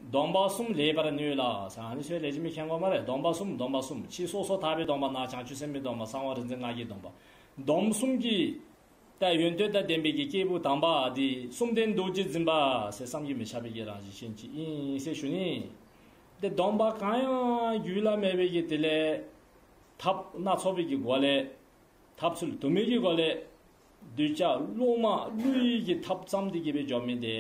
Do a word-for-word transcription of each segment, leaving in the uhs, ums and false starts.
སྡོམ་པ་གསུམ་ལེགས་པར་ནོད་ལ་ཟེར། ཨ་ནི་ཚུ་ལེགས་ཤོམ་སྦེ་མཁྱེན་དགོ་སྨ་རེ། སྡོམ་པ་གསུམ། སྡོམ་པ་གསུམ། ཕྱི་སོ་སོར་ཐར་པའི་སྡོམ་པ། ནང་བྱང་ཆུབ་སེམས་དཔའི་སྡོམ་པ། གསང་བ་རིག་འཛིན་སྔགས་ཀྱི་སྡོམ་པ། སྡོམ་གསུམ་གྱི་ད་ཡོན་ཏན་དང་ལྡན་པའི་གི་སྐྱེས་བུ་དམ་པ་འདི་གསུམ་ལྡན་རྡོ་རྗེ་འཛིན་པ་ཟེར་བསམ་གྱིས་མི་ཁྱབ་པའི་གི་རང་བཞིན་ཅན་ཅིག་ཨིན་ཟེར་ཞུ་ནི། ཏེ་སྡོམ་པ་གང་ཡང་རྒྱུད་ལ་མེད་པའི་གི་དེ་ལས་ཐབས་སྣ་ཚོགས་པའི་གི་སྒོ་ལས་ཐབས་ཚུལ་དུ་མའི་གི་སྒོ་ལས་གདུལ་བྱ་བསླུ་མ་བསླུ་བའི་གི་ཐབས་བརྩམས་ཏེ་གི་སྦེ་འགྱོ་མི་དེ་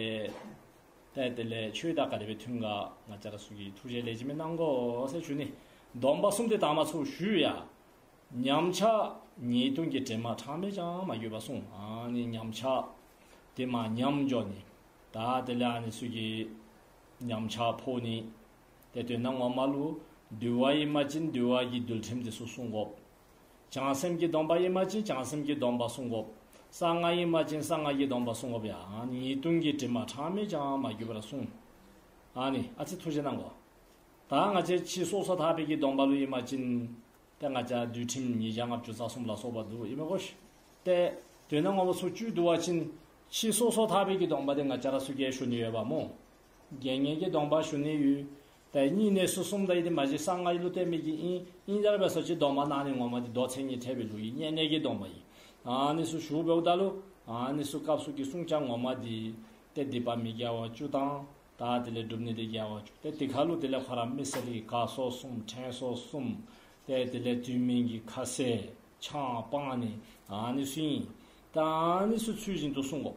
ཏེ་དེ་ལས་ཆོས་དང་ག་དེ་སྦེ་མཐུན་ག། ང་བཅས་ར་ཚུ་གིས་ཐུགས་རྗེ་ལེགས་ཤོམ་སྦེ་གནང་དགོ་ཟེར་ཞུ་ནི། སྡོམ་པ་གསུམ་དེ་དང་པ་ཚུ་ཞུ་ཡ། ཉམས་ཆག་ཉེས་ལྟུང་གི་དྲི་མ་གྲངས་མེད་ཀྱང་མ་གོས་པར་བསྲུང་། ཨ་ནི་ཉམས་ཆག་དེ་མ་ཉམས་འགྱོ་ནི། ད་དེ་ལས་ཨ་ནི་ཚུ་གི་ཉམས་ཆག་ཕོག་ནི། ཏེ་དོན་ངོ་མ་ལུ་འདུལ་བ་ཨིན་པ་ཅིན་འདུལ་བ་གི་འདུལ་ཁྲིམས་དེ་ཚུ་བསྲུང་དགོ། བྱང་སེམས་ཀྱི་སྡོམ་པ་ཨིན་པ་ཅིན་བྱང་སེམས་ཀྱི་སྡོམ་པ་བསྲུང་དགོ། གསང་སྔགས་ཨིན་པ་ཅིན་གསང་སྔགས་ཀྱི་སྡོམ་པ་བསྲུང་དགོ་ཡ། ཨ་ནི་ཉེས་ལྟུང་གི་དྲི་མ་གྲངས་མེད་ཀྱང་མ་གོས་པར་བསྲུང་། ཨ་ནི་ཨ་ཙི་ཐུགས་རྗེ་གནང་དགོ། ད་ང་བཅས་ཕྱི་སོ་སོར་ཐར་པའི་གི་སྡོམ་པ་ལུ་ཨིན་པ་ཅིན་ཏེ་ང་བཅས་འདུལ་ཁྲིམས་ཉིས་བརྒྱ་ལྔ་བཅུ་རྩ་གསུམ་ལ་སོགས་པ་འདུག་ཨིན་མས་གོ་ཤིག། ཏེ་དོན་ངོ་མ་ཚུ་བཅུད་བསྡུ་བ་ཅིན་ཕྱི་སོ་སོར་ཐར་པའི་གི་སྡོམ་པ་དེ་ང་བཅས་ར་ཚུ་གིས་ཞུ་ནི་ཡོདཔ་སྨོ། དགེ་བསྙེན་གྱི་སྡོམ་པ་ཞུ་ནི་ཡོད། ཏེ་སྨྱུང་གནས་སུ་གསུམ་དང་ཨིན་ཏེ་མ་གཞི་གསང་སྔགས་ལུ་བརྟེན་མི་གི་ཨིན། ཨིན་ཏེ་ར་འབད་ས་ཅིག་སྡོམ་པ་གནང་ནི་ངོ་མ་དེ་མདོ་མཚན་ཉིད་ཐེག་པའི་ལུགས་ཀྱི་བསྙེན་གནས་ཀྱི་སྡོམ་པ་ཨིན། ཨ་ནི་ཚུ་ཞུ་འབདཝ་ད་ལུ་ཨ་ནི་ཚུ་སྐབས་སུ་གི་བསྲུང་བྱ་ངོ་མ་དེ་ཏེ་སྡིག་པ་མི་དགེ་བ་བཅུ་དང་ད་དེ་ལས་སྒྲུབ་ནི་དེ་དགེ་བ་བཅུ། ཏེ་དེ་ཁ་ལུ་དེ་ལས་ཁོ་ར་མི་སེར་གྱི་གར་སོགས་གསུམ། ཕྲེང་སོགས་གསུམ། ཏེ་དེ་ལས་དུས་མིན་གྱི་ཁ་ཟས་ཆང་སྤང་ནི་ཨ་ནི་ཚུ་ཨིན། ད་ཨ་ནི་ཚུ་ཚུལ་བཞིན་དུ་བསྲུང་དགོ།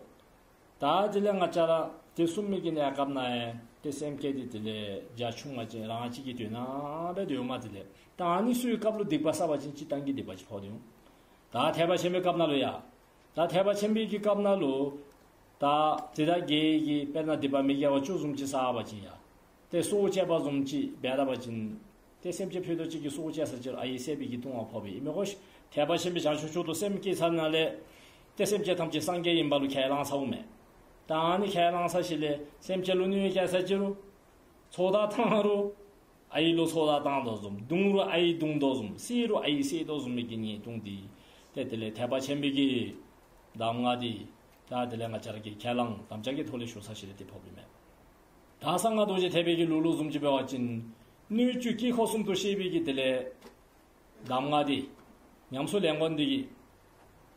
ད་དེ་ལས་ང་བཅས་ར་དེ་བསྲུང་མི་གི་གནས་སྐབས་ནང་ཡང་ཏེ་སེམས་བསྐྱེད་དེ་དེ་ལས་རྒྱ་ཆུང་ང་ཅིག་རང་ཅིག་གི་དོན་ནང་སྦེ་སྡོདཔ་མས། དེ་ལས་ད་ཨ་ནི་ཚུ་གི་སྐབས་ལུ་སྡིག་པ་བསགས་པ་ཅིན་སྤྱིར་བཏང་གི་སྡིག་པ་ཅིག་ཕོག་སྟེ་འོང་། ད་ཐེག་པ་ཆེན་པོའི་སྐབས་ནང་ལུ་ཡ། ད་ཐེག་པ་ཆེན་པོའི་གི་སྐབས་ནང་ལུ་ད་དེ་དག་གི་གི་དཔེར་ན་སྡིག་པ་མི་དགེ་བ་བཅུ་བཟུམ་ཅིག་བསགས་པ་ཅིན་ཡ། ཏེ་སྲོག་བཅད་པ་བཟུམ་ཅིག་འབད་ད་པ་ཅིན་ཏེ་སེམས་ཅན་ཕུད་རྡོག་གཅིག་གི་སྲོག་བཅད་ས་ཅིག་རུང་ཨའི་བསད་པའི་གི་ལྟུང་བ་ཕོག་པས་ཨིན་མས་གོ་ཤིག། ཐེག་པ་ཆེན་པོའི་བྱང་ཆུབ་མཆོག་ཏུ་སེམས་བསྐྱེད་ཚར་ནང་ལས་ཏེ་སེམས་ཅན་ཐམས་ཅད་སངས་རྒྱས་ཨིན་པ་ལུ་ཁས་བླངས་ཚརཝ་མས། ད་ཨ་ནི་ཁས་བླངས་ཚར་ཞིནམ་ལས་སེམས་ཅན་ལུ་གནོད་བསྐྱལ་ས་ཅིག་རུང་ཚོགས་བདག་བཏང་རུང་ཨའི་ལུ་ཚོགས་བདག་བཏང་དོ་བཟུམ། བརྡུང་རུང་ཨའི་བརྡུང་དོ་བཟུམ། བསད་རུང་ཨའི་བསད་དོ་བཟུམ་མའི་གི་ཉེས་ལྟུང་དེ་ཏེ་དེ་ལས་ཐེག་པ་ཆེན་པོའི་གི་གདམས་ངག་དེ་ད་དེ་ལས་ང་བཅས་ར་གིས་ཁས་བླངས་དམ་བཅའ་གི་ཐོག་ལས་ཞུ་ཚར་ཞིནམ་ལས་ཏེ་ཕོགཔ་ཨིན་མས། ད་གསང་སྔགས་རྡོ་རྗེ་ཐེག་པའི་གི་ལུགས་ལུ་བཟུམ་ཅིག་འབད་བ་ཅིན་སྣོད་བཅུད་དཀྱིལ་འཁོར་གསུམ་དུ་ཤེས་པའི་གི་དེ་ལས་གདམས་ངག་དེ་ཉམས་སུ་ལེན་དགོ་ནི་དེ་གིས་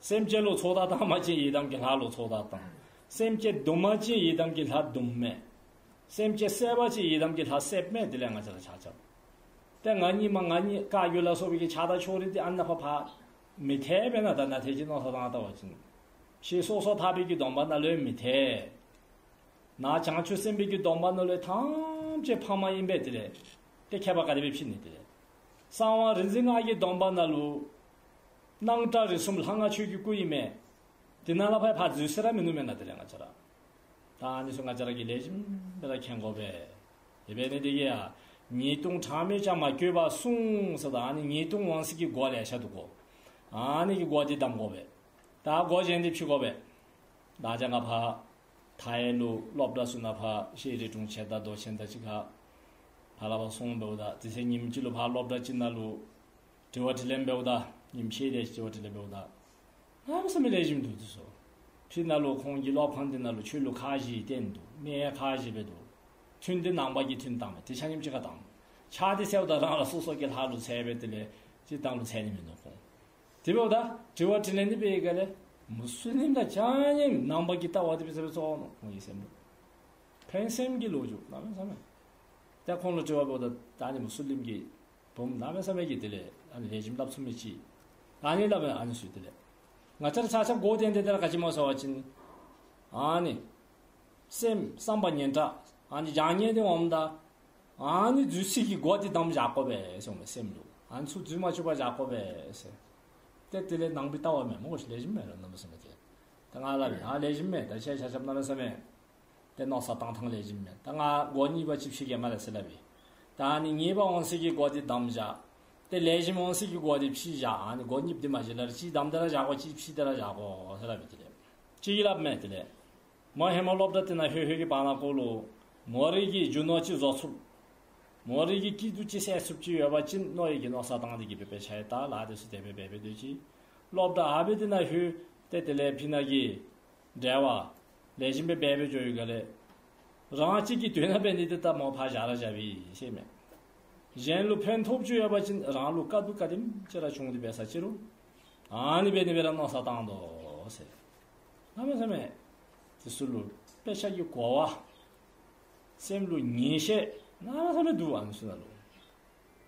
སེམས་ཅན་ལུ་ཚོགས་བདག་བཏང་པ་ཅིན་ཡི་དམ་གྱིས་ལྷ་ལུ་ཚོགས་བདག་བཏང་། སེམས་ཅན་བརྡུང་པ་ཅིན་ཡི་དམ་གྱིས་ལྷ་བརྡུངམ་མས། སེམས་ཅན་བསད་པ་ཅིན་ཡི་དམ་གྱིས་ལྷ་བསདཔ་མས། དེ་ལས་ང་བཅས་ར་ཆ་ཁྱབ་ཏེ་ང་གཉིས་མ་ང་གཉིས་བཀའ་བརྒྱུད་ལ་སོགས་པའི་གི་ཆགས་སྡང་ཕྱོགས་རིས་དེ་ཨ་ནཱ་ཕར་ཕར་མི་འཐད་པས་ན། ད་ནཱ་ཐད་ཅིག་མནོ་བསམ་བཏང་བལྟ་བ་ཅིན་ཕྱི་སོ་སོར་ཐར་པའི་གི་སྡོམ་པ་ནང་ལུ་ཡང་མི་འཐད། ནང་བྱང་ཆུབ་སེམས་དཔའི་གི་སྡོམ་པ་ནང་ལུ་ཐམས་ཅད་ཕ་མ་ཨིན་པས། དེ་ལས་ཏེ་ཁྱད་པར་ག་དེ་སྦེ་ཕྱེ་ནི། དེ་ལས་གསང་བ་རིག་འཛིན་སྔགས་ཀྱི་སྡོམ་པ་ནང་ལུ་སྣང་གྲགས་རིག་གསུམ་ལྷ་སྔགས་ཆོས་ཀྱི་སྐུ་ཨིན་མས། དེ་ནང་ལས་ཕར་ཕར་འཛུལ་ཟེར་ར་མིན་ནུག་མེན་ན། དེ་ལས་ང་བཅས་ར་ད་ཨ་ནི་ཚུ་ང་བཅས་ར་གིས་ལེགས་ཤོམ་སྦེ་ར་མཁྱེན་དགོ་པས། དེ་འབད་ནི་དེ་གིས་ཡ་ཉེས་ལྟུང་གྲངས་མེད་ཀྱང་མ་གོས་པར་བསྲུང་ཟེར། ད་ཨ་ནི་ཉེས་ལྟུང་འོང་ས་གི་སྒོ་ལེ་ཤ་འདུག་གོ། ཨ་ནི་གི་སྒོ་དེ་བསྡམ་དགོ་པས། ད་སྒོ་གཞན་དེ་ཕྱེ་དགོ་པས། ད་ཅི་ང་ཕར་ཐའི་ལུ་སློབ་གྲྭ་ཚུ་ནང་ཕར་ཤེས་རིག་དྲུང་ཆེན་དང་མདོ་ཆེན་དང་གཅིག་ཁར་ཕར་ལུ་ཕར་སོང་འབདཝ་ད་དེ་ཚེ་ཉིནམ་གཅིག་ལུ་ཕར་སློབ་གྲྭ་ཅིག་ནང་ལུ་དྲི་བ་དྲིས་ལན་འབདཝ་ད་ཉིནམ་ཤེས་རིག་དྲི་བ་དྲིས་ལན་འབདཝ་ད་གནམ་མེད་ས་མེད་ལེགས་ཤོམ་འདུག། དེ་ཚུ་ཕྱི་ནང་ལུ་ཁོང་གི་སློབ་ཁང་དེ་ནང་ལུ་ཆོས་ལུགས་ཁ་བཞི་བསྟན་འདུག། གནས་ཁ་བཞི་སྦེ་འདུག། ཐུན་དེ་ནང་པ་གི་ཐུན་བཏང་མས། དེ་ཆ་མཉམ་གཅིག་ཁར་བཏང་། ཕྱག་དེ་འཚལཝ་ད་རང་རང་སོ་སོ་གི་ལྷ་ལུ་འཚལ་སྦེ་དེ་ལས་སྤྱིར་བཏང་ལུ་འཚལ་ནི་མིན་ནུག་ཁོང་། དེ་འབདཝ་ད་དྲི་བ་དྲིས་ལན་འདི་འབད་བའི་སྒང་ལས་མུ་སི་ལིམ་དང་ཆ་མཉམ་ནང་པ་གི་ལྟ་བ་དེ་སྦེ་ཟེར་སྦེ་ཚོར་ནུག་ཁོང་གི་སེམས་ལུ། ཕན་སེམས་ཀྱི་ལོ་རྒྱུས་གནམ་མེད་ས་མེད། ད་ཁོང་ལུ་དྲི་བ་འབདཝ་ད་ད་ཨ་ནི་མུ་སི་ལིམ་གྱི་བུམོ་གནམ་མེད་ས་མེད་ཀྱི་དེ་ལས་ཨ་ནི་ལེགས་ཤོམ་སླབ་ཚུགས་མི་ཅིག། ཨ་ནི་སླབ་མས། ཨ་ནི་ཚུ་དེ་ལས་ང་བཅས་ར་ཆ་ཁྱབ་སྒོ་དེ་འདི་ལྟར་ག་ཅི་སྨོ་ཟེར་བ་ཅིན་ཨ་ནི་སེམས་བསམ་པ་སྙན་གྲགས་ཨ་ནི་བྱང་ཉེས་དེ་འོངམ་ད་ཨ་ནི་འཛུལ་སའི་གི་སྒོ་དེ་བསྡམས་བཞག་དགོ་པས་ཟེར་མས། སེམས་ལུ་ཨ་ནི་ཚུ་འཛུལ་མ་བཅུག་པར་བཞག་དགོ་པས་ཟེར། ཏེ་དེ་ལས་ནང་པའི་ལྟ་བ་མས་སྨོ་གོ་ཤིག། ལེགས་ཤོམ་མས་ར་གནམ་མེད་ས་མེད་ཏེ། ད་ང་སླབ་ཨིན། ཨ་ལེགས་ཤོམ་མས། ད་ཁྱེད་ཆ་ཁྱབ་གནམ་མེད་ས་མེད་ཏེ་མནོ་བསམ་བཏང་ཐངས་ལེགས་ཤོམ་མས། ད་ང་སྒོ་གཉིས་པ་ཅིག་ཕྱེ་གེ་སྨ་རེ་ཟེར་སླབ་ཨིན། ད་ཨ་ནི་ཉེས་པ་འོང་སའི་གི་སྒོ་དེ་བསྡམས་བཞག། ཏེ་ལེགས་ཤོམ་འོང་སའི་གི་སྒོ་དེ་ཕྱེ་བཞག། ཨ་ནི་སྒོ་གཉིས་པོ་དེ་མ་གཞི་ལས་ར་གཅིག་བསྡམས་ཏེ་ར་བཞག་དགོ། གཅིག་ཕྱེ་སྟེ་ར་བཞག་དགོ་ཟེར་སླབ་ཨིན། དེ་ལས་གཅིག་གིས་སླབ་མས། དེ་ལས་མོ་ཧེ་མ་སློབ་གྲྭ་དེ་ནང་ལྷོད་ལྷོད་ཀྱི་བར་ན་ཀོ་ལུ་མོ་རའི་གི་རྒྱུ་ནོར་ཅིག་བཟོ་ཚུགས། མོ་རའི་གི་སྐྱིད་སྡུག་ཅིག་སེལ་ཚུགསཔ་ཅིག་ཡོད་པ་ཅིན་མནོ་བའི་གི་མནོ་བསམ་བཏང་སྟེ་གི་སྦེ་སྦེ་ཆ་ཡི། ད་ལཱ་དེ་ཚུ་དེ་སྦེ་འབད་འབད་སྡོད་ཅི། སློབ་གྲྭ་ཨ་ཕི་དེ་ནང་ལྷོད་ཏེ་དེ་ལས་ཕི་ནང་གི་འབྲེལ་བ་ལེགས་ཤོམ་སྦེ་འབད་འབད་འགྱོ་བའི་སྒང་ལས་ རང་གཅིག་གི་དོན་དག་འབད་ནི་འདི་ད་མོ་ཕར་བཞག་ར་བཞག་པས་ཟེར་མས། གཞན་ལུ་ཕན་ཐོགས་ཅིག་ཡོད་པ་ཅིན་རང་ལུ་དཀའ་སྡུག་ག་དེམ་ཅིག་ར་བྱུང་སྟེ་འབད་ས་ཅི་རུང་ཨ་ནི་འབད་ནི་སྦེ་ར་མནོ་བསམ་བཏང་དོ་ཟེར། གནམ་མེད་ས་མེད་དེ་ཚུ་ལུ་དཔེ་ཆ་གི་གོ་བ་སེམས་ལུ་ངེས་ཤེས་གནམ་མེད་ས་མེད་འདུག། ཨ་ནི་ཚུ་ནང་ལུ་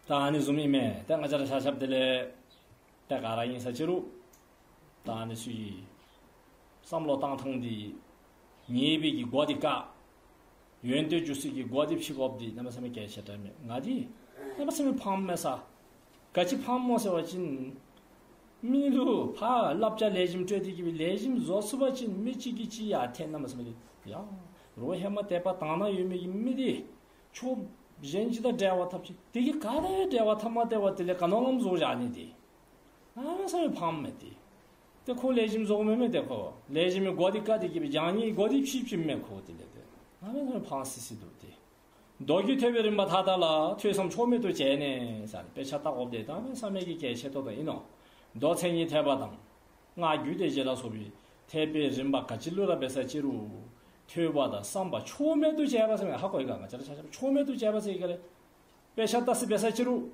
ད་ཨ་ནི་བཟུམ་ཨིན་མས། ད་ང་བཅས་ར་ཆ་ཁྱབ་དེ་ལས་ད་ག་ར་ཨིན་ས་ཅི་རུང་ད་ཨ་ནི་ཚུ་གི་བསམ་བློ་བཏང་ཐངས་འདི་ཉེས་པའི་གི་སྒོ་འདི་བཀག། ཡོན་ཏན་འཇུག་སའི་གི་སྒོ་འདི་ཕྱེ་དགོཔ་འདི་གནམ་མེད་ས་མེད་གལ་ཆེ་དྲགས་མས། ང་འདི་གནམ་མེད་ས་མེད་ཕངསམ་མས་ས། ག་ཅི་ཕངསམ་སྨོ་ཟེར་བ་ཅིན་མི་ལུ་ཕར་བསླབ་བྱ་ལེགས་ཤོམ་སྤྲོད་དེ་གི་སྦེ་ལེགས་ཤོམ་བཟོ་ཚུགས་པ་ཅིན་མི་གཅིག་གིས་གཅིག་ཡར་འཐེན། གནམ་མེད་ས་མེད་ཡ་རོགས་ཧེ་མ་དད་པ་དག་སྣང་ཡོད་མི་གི་མི་འདི་ཕྱོགས་གཞན་ཅིག་དང་འབྲེལ་བ་འཐབ་ཅི། དེ་གིས་ག་དང་འབྲེལ་བ་འཐབ་མ་སྟེར་བར་དེ་ལས་ག་ནོ་ངམ་བཟོ་བཞག་ནི་འདི་གནམ་མེད་ས་མེད་ཕངསམ་མས་ཏེ། ཏེ་ཁོ་ལེགས་ཤོམ་བཟོཝ་མེན་མས། ཏེ་ཁོ་ལེགས་ཤོམ་གྱི་སྒོ་འདི་བཀག་སྟེ་གི་སྦེ་བྱང་ཉེས་སྒོ་འདི་ཕྱེ་ཕྱེཝ་མས་ཁོ། དེ་ལས་ཏེ་གནམ་མེད་ས་མེད་ཕངས་སི་སི་འདུག་སྟེ། མདོ་རྒྱུད་ཐོས་པའི་རིམ་པ་མཐའ་དག་ལ། ཐོས་བསམ་ཕྱོགས་མེད་དུ་བྱས་ནས་ཟེར་དཔེ་ཆ་ལྟ་དགོཔ་འདི་གནམ་མེད་ས་མེད་ཀྱི་གལ་ཆེ་ཏོག་ཏོ་ཨིན་ནོ། མདོ་མཚན་ཉིད་ཐེག་པ་དང་སྔགས་རྒྱུད་སྡེ་བཞི་ལ་སོགས་པའི་ཐེག་པའི་རིམ་པ་ག་ཅི་ལུ་ར་འབད་ས་ཅི་རུང་ཐོས་པ་དང་བསམ་པ་ཕྱོགས་མེད་དུ་བྱས་པ་ཟེར་མི་ཧ་གོ་ཡི་ག། ང་བཅས་ར་ཆ་ཁྱབ་ཕྱོགས་མེད་དུ་བྱས་པ་ཟེར་ག་ལས། དཔེ་ཆ་ལྟ་ས་འབད་ས་ཅི་རུང་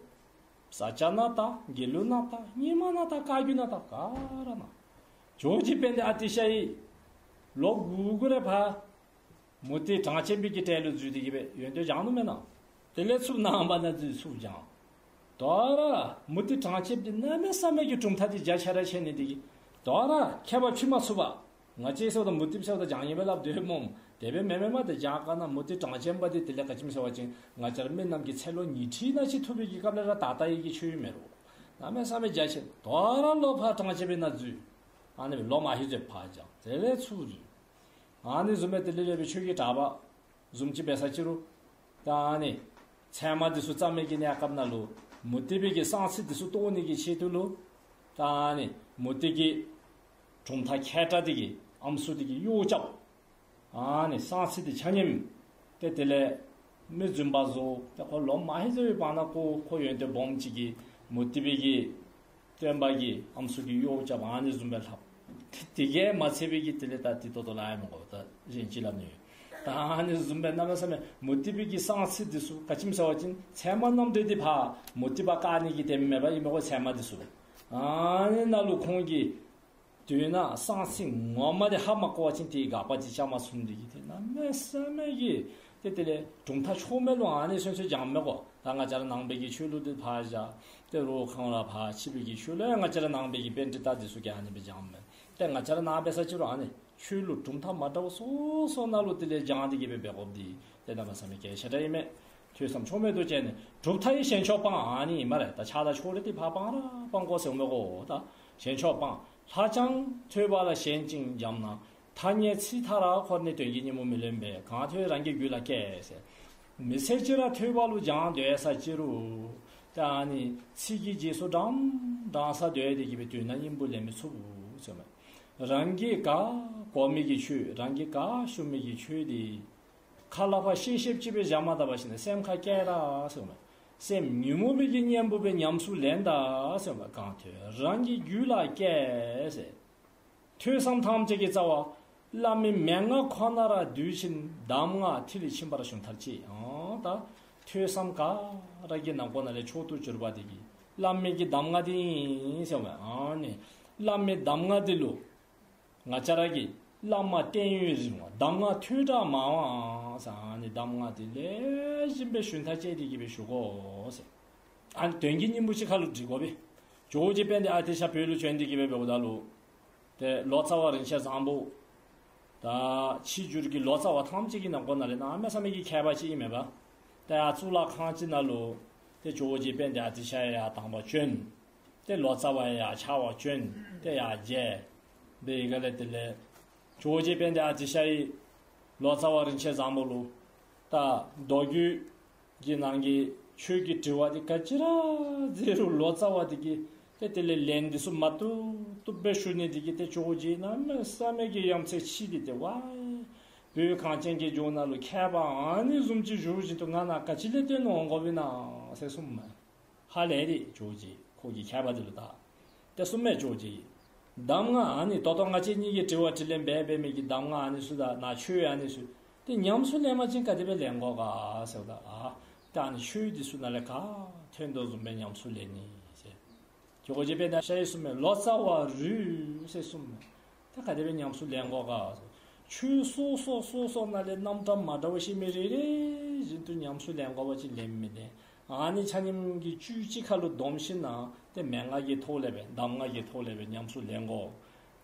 ས་སྐྱ་ནང་ལྟ། དགེ་ལུགས་ནང་ལྟ། རྙིང་མ་ནང་ལྟ། བཀའ་བརྒྱུད་ནང་ལྟ། ག་ར་ནང་། ཇོ་བོ་རྗེ་དཔལ་ལྡན་ཨ་ཏི་ཤ་ཡིས་ལོ་དགུ་དགུ་རེ་ཕར་མུ་སྟེགས་གྲངས་ཅན་པའི་གི་གྲལ་ལུ་འཛུལ་ཏེ་གི་སྦེ་ཡོན་ཏན་སྦྱང་ནུག་མེན་ན། དེ་ལས་ཚུར་ནང་པ་ནང་འཛུལ་ཚུར་སྦྱང་། དོ་རུང་མུ་སྟེགས་གྲངས་ཅན་འདི་གནམ་མེད་ས་མེད་ཀྱི་གྲུབ་མཐའ་འདི་རྒྱ་ཆེ་ར་ཆེ་ནི་འདི་གིས་དོ་རུང་མཁས་པ་ཕྱིན་མ་ཚུགས་པར་ང་བཅས་ཚུ་ད་མུ་སྟེགས་ཚུ་ད་སྦྱང་ནི་སྦེ་སླབ་སྡོདཔ་སྨོ། དེ་སྦེ་མེན་མེན་མས། ཏེ་རྒྱ་གར་ནང་མུ་སྟེགས་གྲངས་ཅན་པ་འདི་དེ་ལས་ག་ཅི་སྨོ་ཟེར་བ་ཅིན་ང་བཅས་ར་མི་རྣམས་ཀྱི་ཚེ་ལོ་ཉི་ཁྲི་ནང་ཅིག་ཐུབ་པའི་གི་སྐབས་ལས་ར་ད་ལྟ་ཡི་གི་ཆོས་མེན་རུང་གནམ་མེད་ས་མེད་རྒྱ་ཆེ། དོ་རུང་ལོག་ཕར་གྲངས་ཅན་པའི་ནང་འཛུལ། ཨ་ནི་སྦེ་ལོ་མ་ཧེ་ཟེར་ཕར་སྦྱང་། དེ་ལས་ཚུར་འཛུལ། ཨ་ནི་བཟུམ་སྦེ་དེ་ལས་སྦེ་ཆོས་ཀྱི་གྲགས་པ་བཟུམ་ཅིག་འབད་ས་ཅི་རུང་ད་ཨ་ནི་ཚད་མ་འདི་ཚུ་བརྩམ་མི་གི་གནས་སྐབས་ནང་ལུ་མུ་སྟེགས་པའི་གི་གསང་ཚིག་འདི་ཚུ་བཏོག་ནི་གི་ཆེད་དུ་ལུ་ད་ཨ་ནི་མུ་སྟེགས་ཀྱི་གྲུབ་མཐའ་མཁས་དྲགས་འདི་གི་ཨམ་སྲུ་འདི་གིས་གཡོག་རྐྱབ། ཨ་ནི་གསང་ཚིག་འདི་ཆ་མཉམ་ཏེ་དེ་ལས་མི་རྫུན་པ་བཟོ། ཏེ་ཁོ་ལོ་མ་ཧེ་ཟེར་བའི་བར་ན་ཁོ་ཁོ་ཡོན་ཏན་སྦོམ་ཅིག་གིས་མུ་སྟེགས་པའི་གི་སྟོན་པ་གི་ཨམ་སྲུ་གིས་གཡོག་རྐྱབ། ཨ་ནི་བཟུམ་སྦེ་ལྷབ། དེ་གིས་མ་ཚད་པའི་གི་དེ་ལས་ད་འདི་ཏོག་ཏོ་སླབ་ཡང་མི་དགོ། ད་གཞན་ཅིག་སླབ་ནི་ཡོད། ད་ཨ་ནི་བཟུམ་སྦེ་གནམ་མེད་ས་མེད་མུ་སྟེགས་པའི་གི་གསང་ཚིག་འདི་ཚུ་ག་ཅི་སྨོ་ཟེར་བ་ཅིན་ཚད་མ་རྣམ་འགྲེལ་འདི་ཕར་མུ་སྟེགས་པ་བཀག་ནི་གི་དེ་མེན་པ་ཨིན་མས་གོ། ཚད་མ་འདི་ཚུ་ཨ་ནི་ནང་ལུ་ཁོང་གིས་དོན་གསང་ཚིག་ངོ་མ་འདི་ཧ་མ་གོ་བ་ཅིན་དེའི་དགག་པ་ཅིག་རྐྱབ་མ་ཚུགས་ནི་འདི་གིས་ཏེ་གནམ་མེད་ས་མེད་ཀྱི་ཏེ་དེ་ལས་གྲུབ་མཐའ་ཕྱོགས་མེད་ལུ་ཨ་ནི་སོ་སོ་སྦྱངམ་མས་གོ། ད་ང་བཅས་ར་ནང་པའི་གི་ཆོས་ལུགས་འདི་ཕར་བཞག། ཏེ་རོགས་གང་ར་ཕར་ཕྱི་པའི་གི་ཆོས་ལུགས་ཡང་ང་བཅས་ར་ནང་པའི་གི་པཎྜི་ཏ་འདི་ཚུ་གིས་ཨ་ནི་སྦེ་སྦྱངམ་མས། ཏེ་ང་བཅས་ར་ནང་འབད་ས་ཅི་རུང་ཨ་ནི་ཆོས་ལུགས་གྲུབ་མཐའ་མ་འདྲཝ་སོ་སོ་ནང་ལུ་དེ་ལས་སྦྱང་སྟེ་གི་སྦེ་འབད་དགོཔ་འདི་ཏེ་གནམ་མེད་ས་མེད་གལ་ཆེ་དྲགས་ཨིན་མས། ཐོས་བསམ་ཕྱོགས་མེད་དུ་བྱས་ནས། གྲུབ་མཐའ་ཡི་ཞེན་ཕྱོགས་སྤང་། ཨ་ནི་ཨིན་སྨ་རེ། ད་ཆགས་སྡང་ཕྱོགས་རིས་འདི་ཕར་སྤང་ར་སྤང་དགོ་ཟེར་མས་གོ། ད་ཞེན་ཕྱོགས་སྤང་། ལྷག་བྱང་ཐོས་པ་ལ་ཞེན་ཅིང་འབྱམས་ན། ཐ་སྙད་ཚིག་མཐའ་ར་འཁོར་ནས། དོན་གྱི་སྙིང་པོ་མི་ལེན་པས། གང་ཐོས་རང་གི་རྒྱུད་ལ་སྐྱེས་ཟེར། མི་ཚེ་གཅིག་ར་ཐོས་པ་ལུ་སྦྱང་སྡོད་ས་ཅི་རུང་ད་ཨ་ནི་ཚིག་གི་རྗེས་སུ་འབྲང་འབྲང་ས་སྡོད་དེ་གི་སྦེ་དོན་དག་སྙིང་པོ་ལེན་མི་ཚུགས་ཟེར་མས། རང་གིས་ག་གོ་མི་གི་ཆོས་རང་གིས་ག་ཞུ་མི་གི་ཆོས་འདི་ཁ་སླབ་པ་ཤེས་ཤེསཔ་ཅིག་སྦེ་བཞག་མ་ད་པ་ཞིནམ་ལས་སེམས་ཁར་བཀལ་ད་ཟེར་མས། སེམས་ཉོན་མོངས་པའི་གི་གཉེན་པོ་སྦེ་ཉམས་སུ་ལེན་ད་ཟེར་མས། གང་ཐོས་རང་གི་རྒྱུད་ལ་སྐྱེས་ཟེར། ཐོས་བསམ་ཐམས་ཅད་ཀྱི་རྩ་བ་བླ་མའི་མན་ངག་ཁོ་ན་ར་འདུས་ཤིང་གདམས་ངག་ཐིག་ལེ་ཕྱིན་པར་ཞུན་ཐར་ཅེས། ཨོ་ད་ཐོས་བསམ་ག་ར་གི་ནང་ཁོ་ན་ལས་མཆོག་ཏུ་གྱུར་པ་འདི་གིས་བླ་མའི་གི་གདམས་ངག་འདི་ཨིན་ཟེར་མས། ཨ་ནི་བླ་མའི་གདམས་ངག་འདི་ལུ་ང་བཅས་ར་གིས་བླ་མ་བརྟན་གཡོ་རིང་བ། གདམས་ངག་ཐོས་གྲགས་མང་བའང་ཟེར། ཨ་ནི་གདམས་ངག་འདི་ལེགས་ཤོམ་སྦེ་ཞུན་ཐར་བཅད་དེ་གི་སྦེ་ཞུ་དགོ་ཟེར། ཨ་ནི་དོན་གྱི་སྙིང་པོ་ཅིག་ཁ་ལུ་འདྲི་དགོ་པས། ཇོ་བོ་རྗེ་དཔལ་ལྡན་ཨ་ཏི་ཤ་བོད་ལུ་བྱོན་ཏེ་གི་སྦེ་འབདཝ་ད་ལུ་ཏེ་ལོ་ཙཱ་བ་རིན་ཆེན་བཟང་པོ་ད་ཕྱི་འགྱུར་གྱི་ལོ་ཙཱ་བ་ཐམས་ཅད་ཀྱི་ནང་ཁོ་ན་ལས་གནམ་མེད་ས་མེད་ཀྱི་མཁས་པ་ཅིག་ཨིན་མས་པ། ཏེ་ཡར་གཙུག་ལག་ཁང་ཅིག་ནང་ལུ་ཏེ་ཇོ་བོ་རྗེ་དཔལ་ལྡན་ཨ་ཏི་ཤ་ཡང་དང་པ་བྱོན། ཏེ་ལོ་ཙཱ་བ་ཡང་ཕྱག་དབང་བྱོན། ཏེ་ཡར་མཇལ། དེ་གི་ལས་དེ་ལས་ཇོ་བོ་རྗེ་དཔལ་ལྡན་ཨ་ཏི་ཤ་ཡིས་ལོ་ཙཱ་བ་རིན་ཆེན་བཟང་པོ་ལུ་ད་མདོ་རྒྱུད་ཀྱི་ནང་གི་ཆོས་ཀྱི་དྲི་བ་འདི་ག་ཅི་ར་མཛད་རུང་ལོ་ཙཱ་བ་འདི་གིས་ཏེ་དེ་ལས་ལན་འདི་ཚུ་མ་བཏུབ་བཏུབ་སྦེ་ཞུ་ནི་འདི་གིས་ཏེ་ཇོ་བོ་རྗེ་གནམ་མེད་ས་མེད་ཀྱི་ཡ་མཚན་ཆེ་སྟེ་ཏེ་ཝའི་བོད་གངས་ཅན་གྱི་ལྗོངས་ནང་ལུ་མཁས་པ་ཨ་ནི་བཟུམ་ཅིག་བཞུགས་བཞིན་དུ་ང་ནཱ་ག་ཅི་ལས་བཏོན་འོང་དགོཔ་ཨིན་ན་ཟེར་གསུངམ་མས། ཧ་ལས་ཏེ་ཇོ་བོ་རྗེ་ཁོ་གི་མཁས་པ་འདི་ལུ་ད་ཏེ་གསུངམ་མས། ཇོ་བོ་རྗེ་གིས་གདམས་ངག་ཨ་ནི་ད་ལྟོ་ང་བཅས་གཉིས་ཀྱིས་དྲི་བ་དྲིས་ལན་འབད་འབད་མི་གི་གདམས་ངག་ཨ་ནི་ཚུ་དང་ནཱ་ཆོས་ཨ་ནི་ཚུ་ ཏེ་ཉམས་སུ་ལེན་པ་ཅིན་ག་དེ་སྦེ་ལེན་དགོ་ག་ཟེརཝ་ད། ཨ་ཏེ་ཨ་ནི་ཆོས་འདི་ཚུ་ནང་ལས་ག་ཐོན་དོ་བཟུམ་སྦེ་ཉམས་སུ་ལེན་ནི་ཟེར། ཇོ་བོ་རྗེ་དཔལ་ལྡན་ཤཱཀྱ་གསུངས་མས། ལོ་ཙཱ་བ་རུས་ཟེར་གསུངས་མས། ཏེ་ག་དེ་སྦེ་ཉམས་སུ་ལེན་དགོ་ག་ཟེར། ཆོས་སོ་སོ་སོ་སོ་ནང་ལས་རྣམ་གྲངས་མ་འདྲཝ་ཤེས་མི་རེ་རེ་བཞིན་དུ་ཉམས་སུ་ལེན་དགོ་པ་ཅིན་ལེན་མི་ལེན། ཨ་ནི་ཆ་མཉམ་གྱིས་བཅུད་གཅིག་ཁར་ལུ་བསྡོམས་ཞིནམ་ལས་ཏེ་མན་ངག་གི་ཐོག་ལས་སྦེ་གདམས་ངག་གི་ཐོག་ལས་སྦེ་ཉམས་སུ་ལེན་དགོ།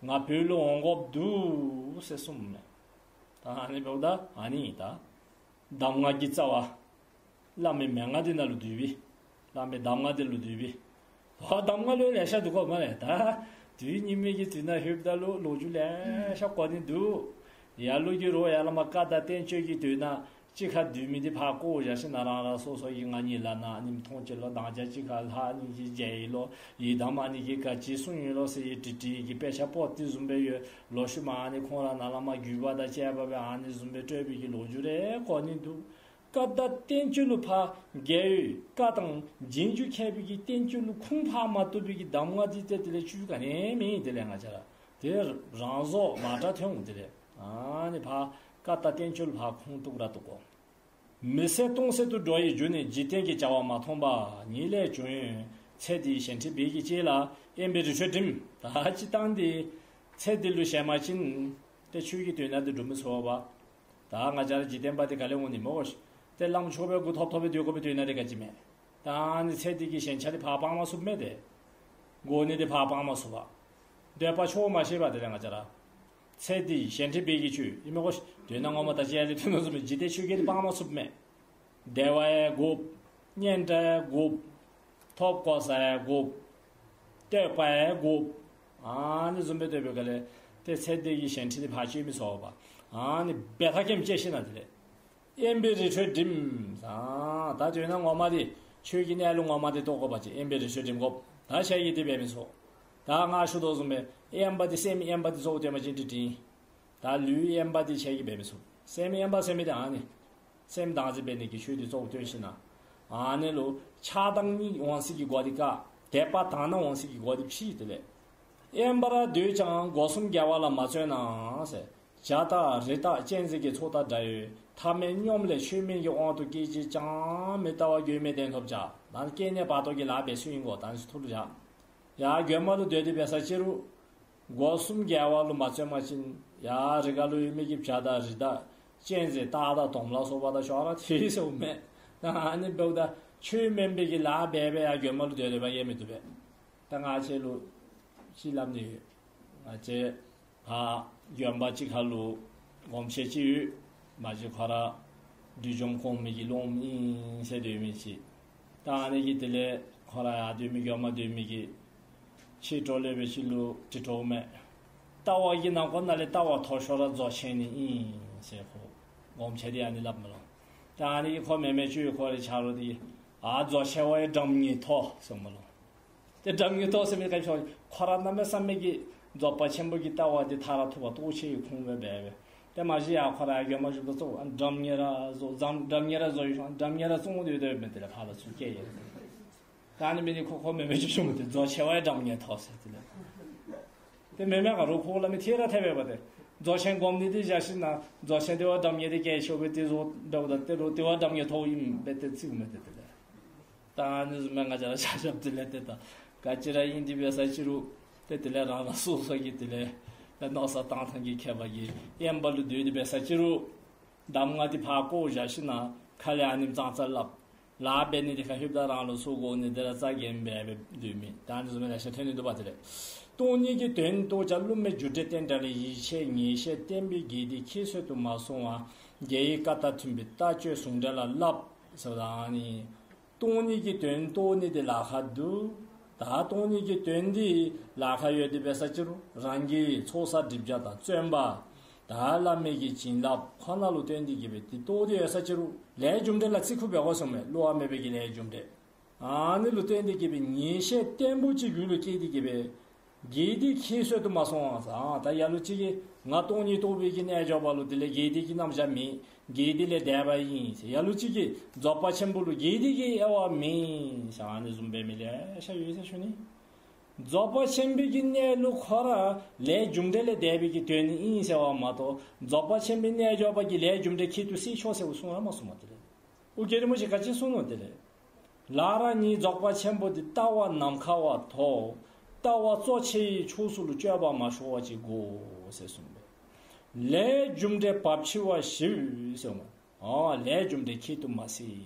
ང་བོད་ལུ་འོང་དགོཔ་འདུག་ཟེར་གསུངས་མས། ད་ཨ་ནི་འབདཝ་ད་ཨ་ནི་ད་གདམས་ངག་གི་རྩ་བ་བླ་མའི་མན་ངག་འདི་ནང་ལུ་འདུས་པས། བླ་མའི་གདམས་ངག་འདི་ལུ་འདུས་པས། ད་གདམས་ངག་ལུ་ལེ་ཤ་འདུག་གོ་མ་རེ། ད་དུས་སྙིགས་མའི་གི་དུས་ནང་ལྷོདཔ་ད་ལུ་ལོ་རྒྱུས་ལེ་ཤ་གོ་ནི་འདུག། ལ་ལུ་གིས་རོགས་ཡར་ལས་མར་བཀའ་དང་བསྟན་བཅོས་ཀྱི་དོན་ནང་གཅིག་ཁར་བསྡུས་མི་འདི་ཕར་བཀོ་བཞག་ཞིནམ་ལས་རང་རང་སོ་སོ་གི་ང་གཉིད་ལམ་ནང་ཉིནམ་མཐོང་ཅི་ལོ། དང་ཅ་གཅིག་ཁར་ལྷ་ཨ་ནི་གིས་མཇལ་ཡི་ལོ། ཡི་དམ་ཨ་ནི་གིས་ག་ཅི་གསུངས་ཡི་ལོ་ཟེར་ཡི་བྲིས་བྲིས་ཀྱི་དཔེ་ཆ་པོ་ཏི་བཟུམ་སྦེ་ཡོད། ལོག་ཤུལ་མ་ཨ་ནི་ཁོང་ར་ནཱ་ལས་མར་བརྒྱུད་པ་དང་བཅས་པ་སྦེ་ཨ་ནི་བཟུམ་སྦེ་སྤྲོད་པའི་གི་ལོ་རྒྱུས་རེ་གོ་ནི་འདུག། བཀའ་དང་བསྟན་བཅོས་ལུ་ཕར་རྒྱལ་བའི་བཀའ་དང་རྗེས་འཇུག་མཁས་པའི་གི་བསྟན་བཅོས་ལུ་ཁུངས་ཕར་མ་གཏུགས་པའི་གི་གདམས་ངག་འདི་ཏེ་དེ་ལས་བཅུད་ག་ནི་མེད། དེ་ལས་ང་བཅས་ར་ཏེ་རང་བཟོ་མ་འདྲཝ་ཐོན་འོང་། དེ་ལས་ཨ་ནི་ཕར་བཀའ་དང་བསྟན་བཅོས་ལུ་ཕར་ཁུངས་གཏུགས་ར་གཏུགས་དགོ། མི་ཟད་སྟོང་ཟད་དུ་འགྲོ་བའི་རྒྱུ་ནི། འཇིག་རྟེན་གྱི་བྱ་བ་མ་མཐོང་པ་ཉིད་ལས་བྱུང་། ཚེ་འདིའི་ཞེན་ཁྲིའི་སྦས་ཀྱིས་གཅེས་ལ། དབེན་པའི་རི་ཁྲོད་འགྲིམ། ད་སྤྱིར་བཏང་འདི་ཚེ་འདི་ལུ་ཞེན་པ་ཅིན་ཏེ་ཆོས་ཀྱི་དོན་དག་འདི་སྒྲུབ་མི་ཚུགས་པས། ད་ང་བཅས་ར་འཇིག་རྟེན་པ་འདི་ག་ལས་འོང་ནི་སྨོ་གོ་ཤིག། ཏེ་བླམ་ཆོས་པའི་མགུ་ཐོམ་ཐོམ་སྦེ་སྡོད་དགོ་པའི་དོན་དག་འདི་ག་ཅི་མས། ད་ཨ་ནི་ཚེ་འདི་གི་ཞེན་ཆགས་འདི་ཕར་སྤང་མ་ཚུགས་མས་ཏེ། དགོ་ནི་འདི་ཕར་སྤང་མ་ཚུགས་པས། འདོད་པ་ཆོག་མ་ཤེས་པས། དེ་ལས་ང་བཅས་ར་ཚེ་འདི་ཞེན་ཁྲིའི་སྦས་ཀྱིས་གཅེས་ཨིན་མས་གོ་ཤིག། དོན་དག་ངོ་མ་ད་ཅི་ཡར་ལས་ཐོན་དོ་བཟུམ་སྦེ་འཇིག་རྟེན་ཆོས་བརྒྱད་འདི་སྤང་མ་ཚུགས་མས། བདེ་བ་ཡང་དགོ། སྙན་གྲགས་ཡང་དགོ། ཐོབ་གོ་ས་ཡང་དགོ། བསྟོད་པ་ཡང་དགོ། ཨ་ནི་བཟུམ་སྦེ་སྡོད་པའི་སྒང་ལས་ཏེ་ཚེ་འདི་གི་ཞེན་ཁྲིའི་ཕར་གཅེས་མི་ཚུགས་པས། ཨ་ནི་འབད་ཐབས་ཀྱིས་བཅད་ཞིནམ་ལས་དེ་ལས་དབེན་པའི་རི་ཁྲོད་འགྲིམ། ཨ་ད་དོན་དག་ངོ་མ་འདི་ཆོས་ཀྱི་གནས་ལུགས་ངོ་མ་འདི་རྟོགས་དགོ་པ་ཅིན་དབེན་པའི་རི་ཁྲོད་འགྲིམ་དགོ། ད་ཁྱེད་ཀྱིས་འདི་འབད་མི་ཚུགས། ད་ང་ཞུ་དོ་བཟུམ་སྦེ་དབེན་པ་འདི་སེམས་དབེན་པ་འདི་གཙོ་བོ་བཏོན་པ་ཅིན་ཏེ་ཏེ་ད་ལུས་དབེན་པ་འདི་ཁྱེད་ཀྱིས་འབད་མི་ཚུགས། སེམས་དབེན་པ་ཟེར་མི་འདི་ཨ་ནི་སེམས་བདག་འཛིན་འབད་ནི་གི་ཆོས་འདི་གཙོ་བོ་བཏོན་ཞིནམ་ལས་ཨ་ནི་ལུ་ཆགས་སྡང་གཉིས་འོང་སའི་གི་སྒོ་འདི་བཀག། དད་པ་དག་སྣང་འོང་སའི་གི་སྒོ་འདི་ཕྱེ། དེ་ལས་དབེན་པར་སྡོད་ཀྱང་སྒོ་གསུམ་དགེ་བ་ལ་མ་བརྩོན་ན་ཟེར། བྱ་དང་རི་དྭགས་གཅན་གཟན་གྱི་ཚོགས་དང་འདྲ་བའི་ཐ་མལ་སྙོམས་ལས་ཆོས་མིན་གྱི་དབང་དུ་སྐྱེས་ཀྱིས་ཀྱང་མི་ལྟ་བ་མགོན་མེད་བདེན་ཐོབ་བྱ། ད་སྐྱེ་གནས་བར་དོ་གི་ལཱ་འབད་ཚུལ་ཨིན་གོ། ད་ནི་ཐུགས་ལུ་བཞག། ཡར་དགོན་པ་ལུ་སྡོད་དེ་འབད་ས་ཅི་རུང་སྒོ་གསུམ་དགེ་བ་ལུ་མ་བརྩོན་པ་ཅིན་ཡར་རི་ཁར་ལུ་ཡོད་མི་གི་བྱ་དང་རི་དྭགས་གཅན་གཟན་སྟག་དང་དོམ་ལ་སོགས་པ་དང་ཞོར་ར་ཐལ་ཟེརཝ་མས། ད་ཨ་ནི་འབདཝ་ད་ཆོས་མིན་པའི་གི་ལཱ་འབད་འབད་ཡར་དགོན་པ་ལུ་སྡོད་སྡོདཔ་ཡང་མི་བཏུབ་པས། ད་ང་བཅས་ལུ་ཅིག་སླབ་ནི་ཡོད། ང་བཅས་ཕར་དགོན་པ་ཅིག་ཁར་ལུ་སྒོམ་ཆེན་ཅིག་ཡོད། མ་གཞི་ཁོ་ར་བདུད་འཇོམས་གོང་མའི་གི་སློབ་མ་ཨིན་ཟེར་སྡོད་མི་ཅིག། ད་ཨ་ནི་གིས་དེ་ལས་ཁོ་ར་ཡར་སྡོད་མི་དགོན་པ་སྡོད་མི་གི་ཕྱི་དྲོ་ལས་འབད་ཅིག་ལུ་དྲི་དོ་མས། ལྟ་བ་གི་ནང་འཁོད་ནང་ལས་ལྟ་བ་མཐོ་ཤོས་ར་རྫོགས་ཆེན་ནི་ཨིན་ཟེར་ཁོ་སྒོམ་ཆེན་འདི་ཨ་ནི་སླབ་མས་ལོ། ད་ཨ་ནི་གིས་ཁོ་མེ་མེ་ཅིག་ཁོ་རའི་ཆ་རོགས་འདི་ཨ་རྫོགས་ཆེན་བ་ཡི་སྒྲ་སྙན་ཐོས་ཟེརཝ་མས་ལོ། ཏེ་སྒྲ་སྙན་ཐོས་ཟེར་མི་ག་ཅི་ཁོ་ར་གནམ་མེད་ས་མེད་ཀྱི་རྫོགས་པ་ཆེན་པོ་གི་ལྟ་བ་འདི་མཐར་ཐུག་པ་རྟོགས་ཆེ་བའི་ཁུངས་སྦེ་འབད་འབད། ཏེ་མ་གཞི་ཡར་ཁོ་ར་དགོན་པ་བཞུགསཔ་ད་གཙོ་བོ་སྒྲ་སྙན་ར་བཟོ་སྒྲ་སྙན་ར་བཟོ་ཡི་ཤོང་སྒྲ་སྙན་ར་བཙོང་སྟེ་སྡོད་མི་དེ་ལས་ཕར་ལ་ཚུར་སྐྱེལ་ཡི། ད་ཨ་ནི་འབད་ནི་ཁོ་ཁོ་མེ་མེ་ཅིག་ཤོང་མི་དེ་རྫོགས་ཆེན་བ་ཡི་སྒྲ་སྙན་ཐོས་ཟེར་དེ་ལས། ཏེ་མེ་མེ་ག་རུང་ཁོ་སླབ་མི་ཐད་ར་ཐད་པས་པ་ཏེ། རྫོགས་ཆེན་སྒོམ་ནི་འདི་བཞག་ཞིནམ་ལས་རྫོགས་ཆེན་དེ་བ་སྒྲ་སྙན་འདི་གལ་ཆེ་བས་ཏེ་བཟོ་འདྲཝ་ད་ཏེ་རུང་དེ་བ་སྒྲ་སྙན་ཐོས་ཨིན་པས་ཏེ་རྩིཝ་མས་ཏེ་དེ་ལས། ད་ཨ་ནི་བཟུམ་སྦེ་ང་བཅས་ར་ཆ་ཁྱབ་དེ་ལས་ཏེ་ད་ག་ཅི་ར་ཨིན་ཏེ་འབད་ས་ཅི་རུང་ཏེ་དེ་ལས་རང་རང་སོ་སོ་གི་དེ་ལས་ད་མནོ་བསམ་བཏང་ཐངས་ཀྱི་ཁྱད་པར་གྱིས་དབེན་པ་ལུ་སྡོད་དེ་འབད་ས་ཅི་རུང་གདམས་ངག་འདི་ཕར་བཀོ་བཞག་ཞིནམ་ལས་ཁ་ལས་ཨ་ནེམ་ཙང་ཙ་སླབ། ལཱ་འབད་ནི་འདི་ཁར་ལྷོདཔ་ད་རང་ལུ་ཚུར་དགོ་ནི་འདི་ར་རྩ་འགེངས་འབད་འབད་སྡོད་མི་ད་ཨ་ནི་བཟུམ་སྦེ་ལེ་ཤ་ཐོན་ནི་འདུག་པ། དེ་ལས་སྟོང་ཉིད་ཀྱི་དོན་རྟོགས་ཀྱང་། བསླུ་མེད་རྒྱུ་འབྲས་རྟེན་འབྲེལ་ལས། ཡིད་ཆེས་ཉེས་ཤེས་བརྟན་པའི་དགེ་སྡིག་ཁྱད་གསོད་དུ་མ་སོང་བར། རྒྱལ་བའི་བཀའ་དང་མཐུན་པའི་ལྟ་སྤྱོད་ཟུང་འབྲེལ་ལ་བསླབ། ཟེརཝ་ད་ཨ་ནི་སྟོང་ཉིད་ཀྱི་དོན་རྟོགས་ནི་འདི་ལཱ་ཁག་འདུག། ད་སྟོང་ཉིད་ཀྱི་དོན་འདི་ལཱ་ཁག་ཡོད་དེ་འབད་ས་ཅི་རུང་རང་གི་ཚོགས་བསགས་སྒྲིབ་སྦྱང་དང་བརྩོན་པ་ད་བླ་མའི་གི་བྱིན་རླབས་ཁོ་ན་ལུ་བརྟེན་ཏེ་གི་སྦེ་འདི་རྟོགས་ཏེ་ཡོད་ས་ཅི་རུང་ལས་རྒྱུ་འབྲས་ལ་བརྩི་བཀུར་འབད་དགོ་གསུངམ་མས། བསླུ་བ་མེད་པའི་གི་ལས་རྒྱུ་འབྲས། ཨ་ནི་ལུ་བརྟེན་ཏེ་གི་སྦེ་ཉེས་ཤེས་བརྟན་པོ་ཅིག་རྒྱུད་ལུ་སྐྱེས་ཏེ་གི་སྦེ་དགེ་སྡིག་ཁྱད་གསོད་དུ་མ་སོང་བར། ཨ་ད་ལ་ལུ་ཅིག་གིས་ང་སྟོང་ཉིད་རྟོགས་པའི་གི་རྣལ་འབྱོར་པ་ལུ་དེ་ལས་དགེ་སྡིག་གི་རྣམ་གཞག་མེད། དགེ་སྡིག་ལས་འདས་པ་ཨིན་ཟེར། ལ་ལུ་ཅིག་གིས་རྫོགས་པ་ཆེན་པོ་ལུ་དགེ་སྡིག་གི་དབྱེ་བ་མེད་ཟེར། ཨ་ནི་བཟུམ་འབད་མི་ལེ་ཤ་ཡོད་ཟེར་ཞུ་ནི། རྫོགས་པ་ཆེན་པོའི་གི་གནས་ལུགས་ཁོ་ར་ལས་རྒྱུ་འབྲས་ལས་འདས་པའི་གི་དོན་ཨིན་ཟེརཝ་མ་གཏོགས། རྫོགས་པ་ཆེན་པོའི་རྣལ་འབྱོར་པ་གིས་ལས་རྒྱུ་འབྲས་ཁྱད་དུ་བསད་ཆོག་ཟེར་གསུངས་ར་མ་གསུངས་མས། དེ་ལས་ཨོ་རྒྱན་རིན་པོ་ཆེ་ག་ཅི་གསུངས་ནུག། དེ་ལས་ལ་ར་ཉིད་རྫོགས་པ་ཆེན་པོ་འདི། ལྟ་བ་ནམ་མཁའ་བ་མཐོ། ལྟ་བ་གཙོ་ཆེ་ཡི་ཕྱོགས་སུ་ལུ། སྤྱོད་པ་མ་ཞུགས་པ་ཅིག་དགོ་ཟེར་གསུངས་པས། ལས་རྒྱུ་འབྲས་བབ་ཆེ་བ་ཞིག་ཟེར་མས། ཨ་ལས་རྒྱུ་འབྲས་ཁྱད་དུ་མ་བསད་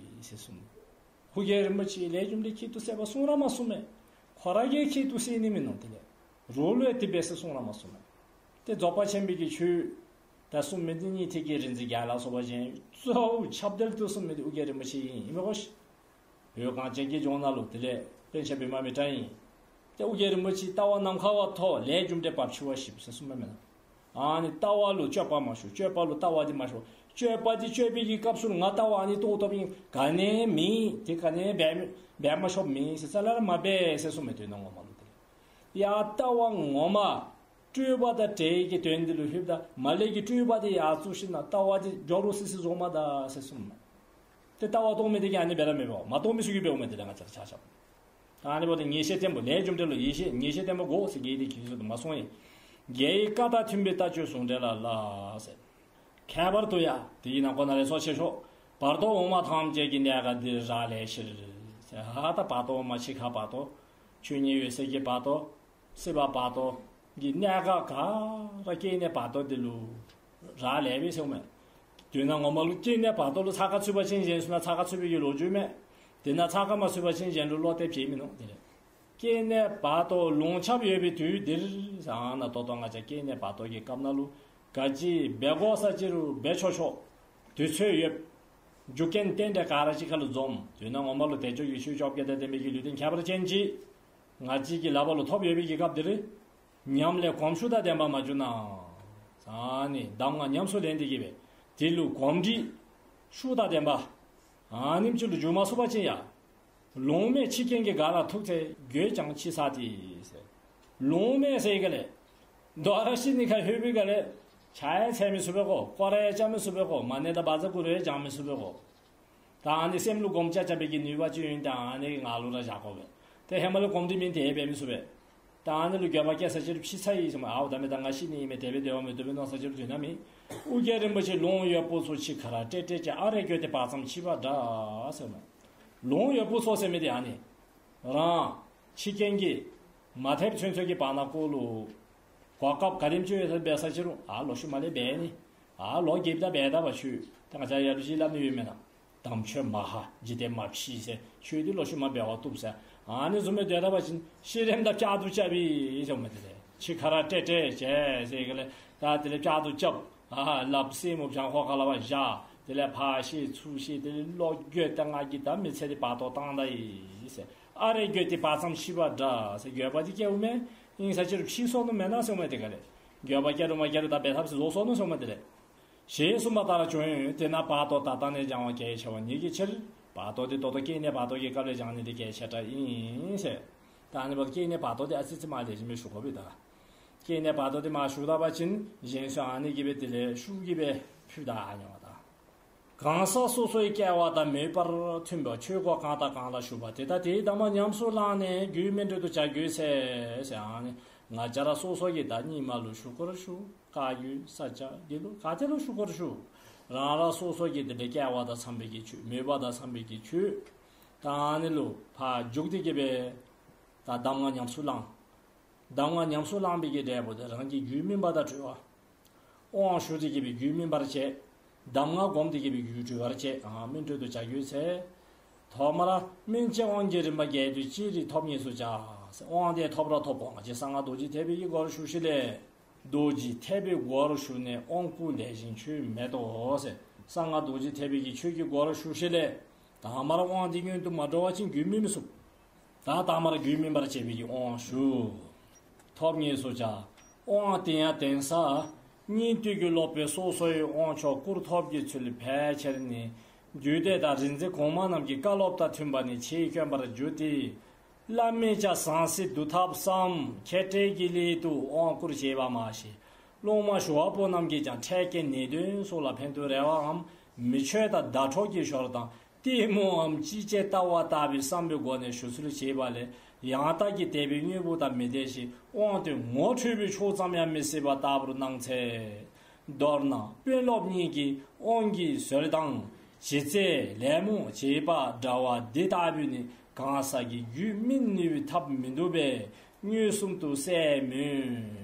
ཟེར་གསུངས་མས། ཨོ་རྒྱན་རིན་པོ་ཆེ་ལས་རྒྱུ་འབྲས་ཁྱད་དུ་བསད་པ་གསུངས་ར་མ་གསུངས་མས། ཁོ་ར་གིས་ཁྱད་དུ་བསད་ནི་མིན་ནུག། དེ་ལས་རོགས་ལུ་ཡང་དེ་སྦེ་ཟེར་གསུངས་ར་མ་གསུངས་མས། ཏེ་རྫོགས་པ་ཆེན་པོའི་གི་ཆོས་ད་གསུངས་མི་འདི་སྙིང་ཐིག་གི་རིག་འཛིན་རྒྱལ་ལ་སོགས་པ་ཅིན་གཙོ་བོ་ཁྱབ་བརྡལ་དུ་གསུངས་མི་འདི་ཨོ་རྒྱན་རིན་པོ་ཆེ་ཨིན་མས་གོ་ཤིག། བོད་གངས་ཅན་གྱི་ལྗོངས་ནང་ལུ་དེ་ལས་པཎ་ཆེན་བི་མ་མི་ཏྲ་ཨིན། ཏེ་ཨོ་རྒྱན་རིན་པོ་ཆེ་ལྟ་བ་ནམ་མཁའ་བ་མཐོ། ལས་རྒྱུ་འབྲས་བབ་ཆེ་བ་ཞིག་ཟེར་གསུངས་མས་མེན་ན། ཨ་ནི་ལྟ་བ་ལུ་སྤྱོད་པ་མ་ཞུགས། སྤྱོད་པ་ལུ་ལྟ་བ་འདི་མ་ཞུགས། སྤྱོད་པ་འདི་སྤྱོད་པའི་གི་སྐབས་སུ་ལུ་ང་ལྟ་བ་ཨ་ནི་ཏོག་ཏོ་ཨིན། ག་ནི་མེད། དེ་ག་ནི་འབད་འབད་མ་ཆོགཔ་མེད་ཟེར་རྩ་ལས་ར་མ་འབད་ཟེར་གསུངས་མས། དོན་ངོ་མ་ལུ་དེ་ལས་ཡ་ལྟ་བ་ངོ་མ་སྤྲོས་པ་དང་བྲལ་གྱི་དོན་འདི་ལུ་ལྷོདཔ་ད་མར་ལས་ཀྱི་སྤྲོས་པ་འདི་ཡར་བཙུགས་ཞིནམ་ལས་ལྟ་བ་འདི་སྐྱོ་རུ་སི་སི་བཟོཝ་མས་ད་ཟེར་གསུངས་མས། ཏེ་ལྟ་བ་རྟོགས་མི་འདི་གིས་ཨ་ནི་འབད་ར་མི་འབདཝ། མ་རྟོགས་མི་ཚུ་གིས་འབདཝ་མས། དེ་ལས་ང་བཅས་ར་ཆ་ཁྱབ་ཨ་ནི་འབདཝ་ད་ངེས་ཤེས་བརྟན་པོ་ལས་རྒྱུ་འབྲས་ལུ་ཡེ་ཤེས་ངེས་ཤེས་བརྟན་པོ་དགོ་ཟེར་གྱི་འདི་གིས་སུ་དུ་མ་གསུངས་ཡི། རྒྱལ་བའི་བཀའ་དང་མཐུན་པའི་ལྟ་སྤྱོད་ཟུང་འབྲེལ་ལ་ལ་ཟེར། ཁྱད་པར་དུ་ཡང་དེ་ཡི་ནང་ཁོ་ན་ལས་སོ་ཆེ་ཤོས་བར་དོ་འོག་མ་ཐམས་ཅད་ཀྱི་གནད་འགག་འདི་རག་ལས་ཕྱིར་ཟེར། ཨ་ད་བར་དོ་འོག་མ་འཆི་ཁ་བར་དོ། ཆོས་ཉིད་འོད་གསལ་གྱི་བར་དོ། སྲིད་པ་བར་དོ་གི་གནད་འགག་ག་ར་སྐྱེ་གནས་བར་དོ་འདི་ལུ་རག་ལས་པས་ཟེརཝ་མས། དོན་ངོ་མ་ལུ་སྐྱེ་གནས་བར་དོ་ལུ་ཚ་ཁ་ཚུད་པ་ཅིན་གཞན་སུ་ན་ཚ་ཁ་ཚུད་པའི་གི་ལོ་རྒྱུས་མས། དེ་ན་ཚ་ཁ་མ་ཚུད་པ་ཅིན་གཞན་ལུ་བློ་གཏད་བྱེད་མི་ནུག། དེ་ལས་སྐྱེ་གནས་བར་དོ་ལོངས་ཁྱབ་ཡོད་པའི་དུས་འདིར་ཟེར། ཨ་ནཱ་ད་ལྟོ་ང་བཅས་སྐྱེ་གནས་བར་དོ་གི་སྐབས་ནང་ལུ་ག་ཅི་འབད་དགོ་ས་ཅི་རུང་འབད་ཆོག་ཆོག་དུས་ཚོད་ཡོད། རྒྱུ་རྐྱེན་རྟེན་འབྲེལ་ག་ར་གཅིག་ཁར་ལུ་འཛོམས། དོན་ངོ་མ་ལུ་དལ་འབྱོར་གྱི་ཆོས་བཅོ་བརྒྱད་དང་ལྡན་པའི་གི་ལུས་རྟེན་ཁྱད་པར་ཅན་ཅིག་ང་བཅས་ཀྱི་ལག་པ་ལུ་ཐོབ་ཡོད་པའི་གི་སྐབས་འདིར་ཉམས་ལེན་གོམས་ཤུགས་དང་ལྡན་པ་མ་བྱུང་ན། ཨ་ནི་གདམས་ངག་ཉམས་སུ་ལེན་ཏེ་གི་སྦེ་དེ་ལུ་གོམས་འདྲིས་ཤུགས་དང་ལྡན་པ་ཨ་ནེམ་ཅིག་ལུ་འཇུག་མ་ཚུགས་པ་ཅིན་ཡང་ལོང་མེད་འཆི་རྐྱེན་གྱིས་ག་ལ་ཐུག་ཚེ་འགྱོད་ཀྱང་འཆི་ས་སྟེ་ཟེར། ལོང་མེད་ཟེར་ག་ལས་དོ་རུང་ཤི་ནི་ཁར་ལྷོད་པའི་སྒང་ལས་ཆ་ཡང་འཚལ་མི་ཚུགས་པས་གོ། སྐོར་ར་ཡང་རྐྱབ་མི་ཚུགས་པས་གོ། མ་ཎི་དང་བཛྲ་གུ་རུ་ཡང་བགྱང་མི་ཚུགས་པས་གོ། ད་ཨ་ནི་སེམས་ལུ་སྒོམ་རྐྱབ་རྐྱབ་པའི་གི་ནུས་པ་ཅིག་ཡོད་ན་ད་ཨ་ནི་གི་ངང་ལུ་ར་བཞག་དགོ་པས། ཏེ་ཧེ་མ་ལས་གོམས་འདྲིས་མེད་དེ་འབད་མི་ཚུགས་པས། ད་ཨ་ནི་ལུ་འགྱོད་པ་སྐྱེ་ས་ཅིག་རུང་ཕྱི་ཚ་ཡི་ཟེར་མས། ཨའོ་ད་མེན་ད་ང་ཤི་ནི་ཨིན་མས། དེ་སྦེ་སྡོད་པ་མི་བཏུབ་པས་མནོ་ས་ཅིག་རུང་དོན་དག་མེད། ཨོ་རྒྱན་རིན་པོ་ཆེ་ལོང་ཡོད་པོ་ཚུ་འཆི་ཁར་བཀྲེས་བཀྲེས་ཀྱང་། ཨ་རེ་འགྱོད་དེ་བག་ཙམ་འཆི་བ་འདྲ་ཟེར་མས། ལོང་ཡོད་པོ་ཚུ་ཟེར་མི་འདི་ཨ་ནི་རང་འཆི་རྐྱེན་གྱིས་མ་ཐེབས་ཚུན་ཚོད་ཀྱི་བར་ན་ཀོ་ལུ་གོ་སྐབས་ག་དེམ་ཅིག་ཡོད་ས་འབད་ས་ཅིག་རུང་ཨ་ལོག་ཤུལ་མ་ལས་འབད་ནི། ཨ་ལོག་འགྱོདཔ་ད་འབད་ད་བ་ཆོས། ད་ང་བཅས་ཡ་ལུ་ཅིག་སླབ་ནི་ཡོད་མེན་ན། དམ་ཆོས་མ་ཧ་འཇིག་རྟེན་མ་ཕྱི་ཟེར། ཆོས་འདི་ལོག་ཤུལ་མ་འབད་བ་བཏུབ་ཟེར། ཨ་ནི་བཟུམ་སྦེ་སྡོད་ད་བ་ཅིན་ཤི་རནམ་ད་བསྐྱར་དུ་རྐྱབ་པས་ཟེར་མས། དེ་ལས་འཆི་ཁར་བཀྲེས་བཀྲེས་བྱས་ཟེར་ག་ལས་ད་དེ་ལས་བསྐྱར་དུ་རྐྱབ། ཨ་ལགཔ་སེན་མོ་བྱང་ཁོག་ཁ་ལས་ཕར་བཞག། དེ་ལས་ཕར་བཤེད་ཚུར་བཤེད། དེ་ལས་ལོག་འགྱོད་དེ་ང་གིས་ད་མི་ཚེ་འདི་བར་དོ་བཏང་ད་ཡི་ཟེར། ཨ་རེ་འགྱོད་དེ་བག་ཙམ་འཆི་བ་འདྲ་ཟེར། འགྱོད་པ་འདི་སྐྱེཝ་མས། ཨིན་ས་ཅིག་རུང་ཕྱིས་སོ་ནུག་མེན་ན་ཟེར་མས། དེ་ག་ལས་འགྱོད་པ་སྐྱེ་རུང་མ་སྐྱེ་རུང་ད་འབད་ཐབས་ཅིག་བཟོ་སོ་ནུག་ཟེར་མས། དེ་ལས་ཞེས་གསུངས་པ་ལྟར་བྱུང་ཡོད། དེས་ན་བར་དོ་ད་ལྟ་ནས་སྦྱང་བ་གལ་ཆེ་བ་ཉིད་ཀྱི་ཕྱིར། བར་དོ་འདི་ད་ལྟོ་སྐྱེ་གནས་བར་དོ་གི་སྐབས་ལས་སྦྱང་ནི་འདི་གལ་ཆེ་དྲགས་ཨིན་ཟེར། ད་ཨ་ནི་འབདཝ་ད་སྐྱེ་གནས་བར་དོ་འདི་ཨ་ཙི་ཙི་མར་ལེགས་ཤོམ་སྦེ་ཞུ་དགོ་པས། ད་སྐྱེ་གནས་བར་དོ་འདི་མར་ཞུ་ད་བ་ཅིན་གཞན་ཚུ་ཨ་ནི་གི་སྦེ་དེ་ལས་ཤུགས་ཀྱིས་སྦེ་ཕུད་ད་ཨ་ནི་འབདཝ་ད། གང་ཟག་སོ་སོའི་སྐལ་བ་དང་མོས་པར་མཐུན་པའི་ཆོས་སྒོ་གང་དང་གང་ལ་ཞུགས་པ་དེ་དག་དེའི་གདམས་ངག་ཉམས་སུ་བླངས་ནས་རྒྱུད་སྨིན་གྲོལ་དུ་བྱ་དགོས་ཟེར། ཟེར་ཨ་ནི་ང་བཅས་ར་སོ་སོ་གིས་ད་རྙིང་མ་ལུ་ཞུགས་དགོ་རུང་ཞུགས། བཀའ་བརྒྱུད་ས་སྐྱ་འདི་ལུ་ག་ཏེ་ལུ་ཞུགས་དགོ་རུང་ཞུགས། རང་རང་སོ་སོ་གི་དེ་འདྲའི་སྐལ་བ་དང་འཚམས་པའི་གི་ཆོས་མོས་པ་དང་འཚམས་པའི་གི་ཆོས་ད་ཨ་ནི་ལུ་ཕར་འཇུག་སྟེ་གི་སྦེ་ད་གདམས་ངག་ཉམས་སུ་བླངས། གདམས་ངག་ཉམས་སུ་བླངས་པའི་གི་འབྲས་བུ་དེ་རང་གི་རྒྱུད་སྨིན་པ་དང་གྲོལ་བ། དབང་ཞུ་སྟེ་གི་སྦེ་རྒྱུད་སྨིན་པར་བྱེད། གདམས་ངག་བསྒོམས་ཏེ་གི་སྦེ་རྒྱུད་གྲོལ་བར་བྱེད། ཨ་སྨིན་གྲོལ་དུ་བྱ་དགོས་ཟེར། ཐོག་མར་སྨིན་བྱེད་དབང་གི་རིམ་པ་རྒྱས་བསྡུས་ཅི་རིགས་ཐོབ་ངེས་སུ་བྱ། དབང་དེ་ཐོབ་ར་ཐོབ་དགོ། ང་བཅས་གསང་སྔགས་རྡོ་རྗེ་ཐེག་པའི་གི་སྒོར་ཞུགས་ཞིནམ་ལས་རྡོ་རྗེ་ཐེག་པའི་སྒོར་ཞུགས་ནས་དབང་བསྐུར་ལས་གཞན་ཆོས་མེད་དོ་ཟེར། གསང་སྔགས་རྡོ་རྗེ་ཐེག་པའི་གི་ཆོས་ཀྱི་སྒོར་ཞུགས་ཞིནམ་ལས་དང་པ་ར་དབང་དེ་མངོན་དུ་མ་འགྲོ་བ་ཅིན་རྒྱུད་སྨིན་མི་ཚུགས། ད་དང་པ་ར་རྒྱུད་སྨིན་པར་བྱེད་པའི་གི་དབང་ཞུ། ཐོབ་ངེས་སུ་བྱ། དབང་དེ་ཡང་གདན་ས་སྙིང་བསྡུས་ཀྱི་སློབ་དཔོན་སོ་སོའི་དབང་ཆོག་བསྐུར་ཐོབ་ཀྱི་ཚུལ་ཕལ་ཆེར་ནི། རྒྱུད་སྡེ་དང་རིག་འཛིན་གོང་མ་རྣམས་ཀྱི་བཀའ་སློབ་དང་མཐུན་པ་ནི་ཆེས་དཀོན་པར་འགྱུར་ཏེ། བླ་མས་ཀྱང་ཟང་ཟིང་བསྡུ་ཐབས་སམ་མཁས་སྤྲད་ཀྱི་སླད་དུ་དབང་བསྐུར་བྱེད་པ་མ་ཞིག། སློབ་མ་ཞུ་བ་པོ་རྣམས་ཀྱིས་ཀྱང་འཕྲལ་གྱི་ནད་གདོན་སོགས་ལ་ཕན་དུ་རེ་བའམ་མི་ཆོས་དང་ཟླ་གྲོགས་ཀྱི་ཞོར་དང་། ལྟད་མོའམ་ཅི་བྱེད་ལྟ་བ་ལྟ་བུའི་བསམ་པའི་སྒོ་ནས་ཞུ་ཚུལ་བྱེད་པ་ལས་ཡང་དག་གི་དད་པའི་དངོས་པོ་དང་མི་ལྡན་ཞིང་དབང་དུ་ངོ་འཕྲོད་པའི་ཕྱོགས་ཙམ་ཡང་མི་སྲིད་པ་ལྟ་བུར་སྣང་ཚེ། མདོར་ན་དཔོན་སློབ་གཉིས་ཀྱིས་དབང་གི་ཟོལ་དང་ཇི་རྩད་ལད་མོ་བྱེད་པ་འདྲ་བ་འདི་ལྟ་བུས་ནི་གང་ཟག་གི་རྒྱུད་སྨིན་ནུས་པའི་ཐབས་མི་འདུག་པས་མངོན་སུམ་དུ་གསལ་མོད།